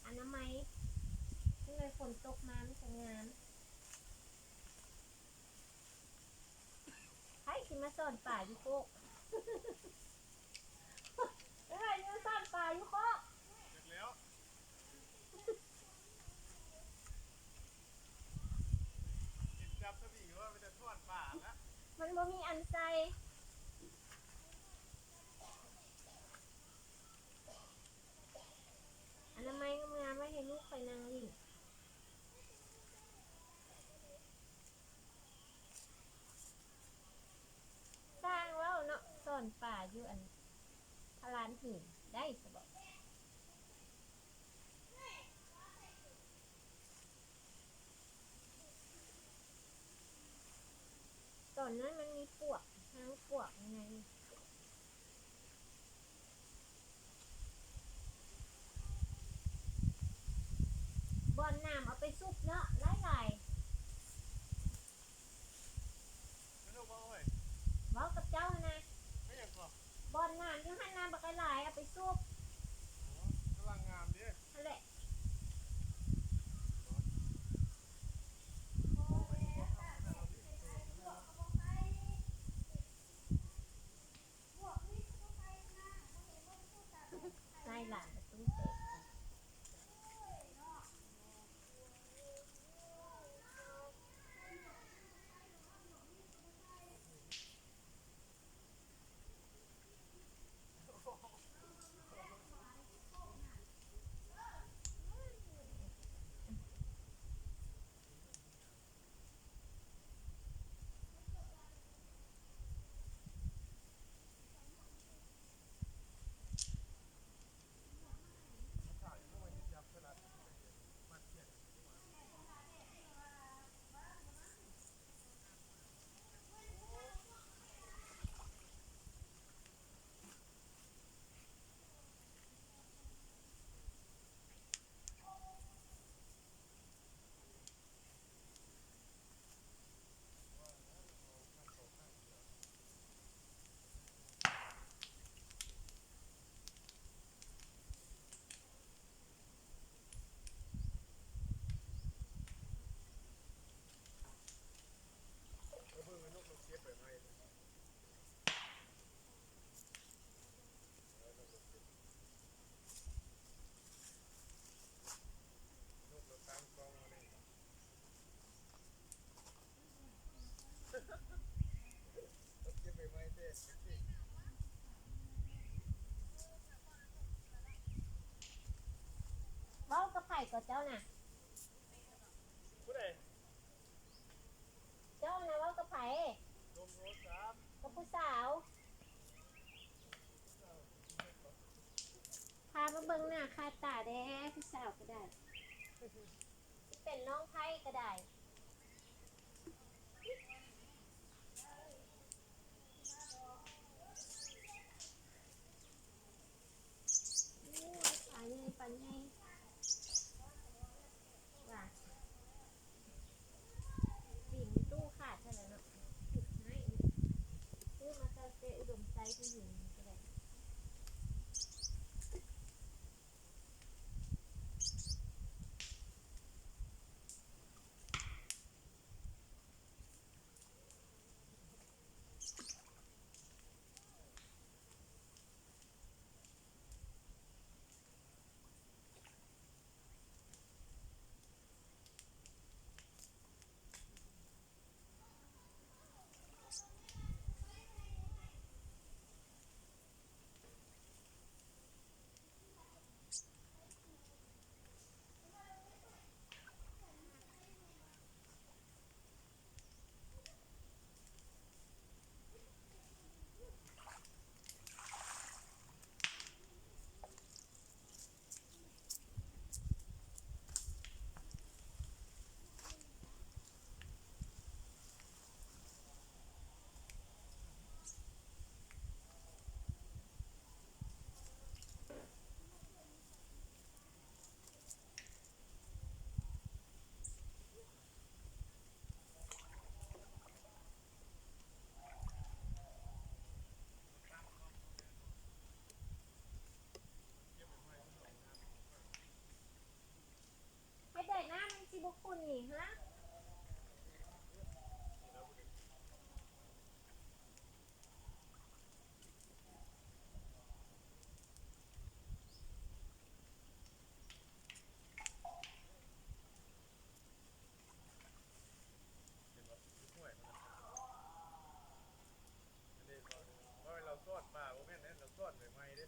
ອະນາໄມ ຈັ່ງໃດຝົນຕົກມາມັນຈະງາມ. ໃຜຊິມາຊ້ອນປາຢູ່ໂຄກ? ໃຜຊິມາຊ້ອນປາຢູ່ໂຄກ? ຈັກແລ້ວ ກິນຈັບສະວິງວ່າໄປແຕ່ທອດປາລະ ມັນບໍ່ມີອັນໃສ່. ອະນາໄມງາມໆ ໄວ້ໃຫ້ລູກຂ້ອຍນັ່ງຫຼິ້ນ. ຊ່າງເວົ້າເນາະ, ສອນປາຢູ່ອັນພະລານຫີນໄດ້ສະບໍ? ຕອນນັ້ນມັນມີປວກ, ຮາງປວກໃນນັ້ນ. ບ່ອນນ້ຳເອົາໄປຊຸບເນາະ, ຫຼາຍໆ. ເວົ້າກັບເຈົ້າຫັ້ນນະ. ບ່ອນນ້ຳຢູ່ຫັ້ນນະ ບັກຫຼາຍໆ ເອົາໄປຊຸບ. ກຳລັງງາມເດ້. ຫັ້ນແຫຼະ. ໃສ່ຫຼານປະຕູແຕກ. ເວົ້າກັບໃຜກໍເຈົ້ານະ? ຜູ້ໃດ? ເຈົ້ານະເວົ້າກັບໃຜ? ລົມໂທລະສັບ ກັບຜູ້ສາວ. ພາມາເບິ່ງໜ້າຄ່າຕາແດ່ ຜູ້ສາວກໍໄດ້ ຊິເປັນນ້ອງໃຜກໍໄດ້. ໂອ້ຍ ປາໃຫຍ່ ປາໃຫຍ່ ວ່າ ຕີນມີຕູ້ຂາດເທົ່ານັ້ນເນາະ. ຂຸດໃຫ້ ຊື້ມາແຕ່ ແຕ່ອຸດົມໄຊ ທີ່ຢູ່ນີ້ກໍໄດ້. ນີ້ຮະ ອັນນີ້ເວົ້າ ເວົ້າໃຫ້ລາວສອນປາ ບໍ່ແມ່ນເດ້ ລາວສອນໃບໄມ້ເດ້.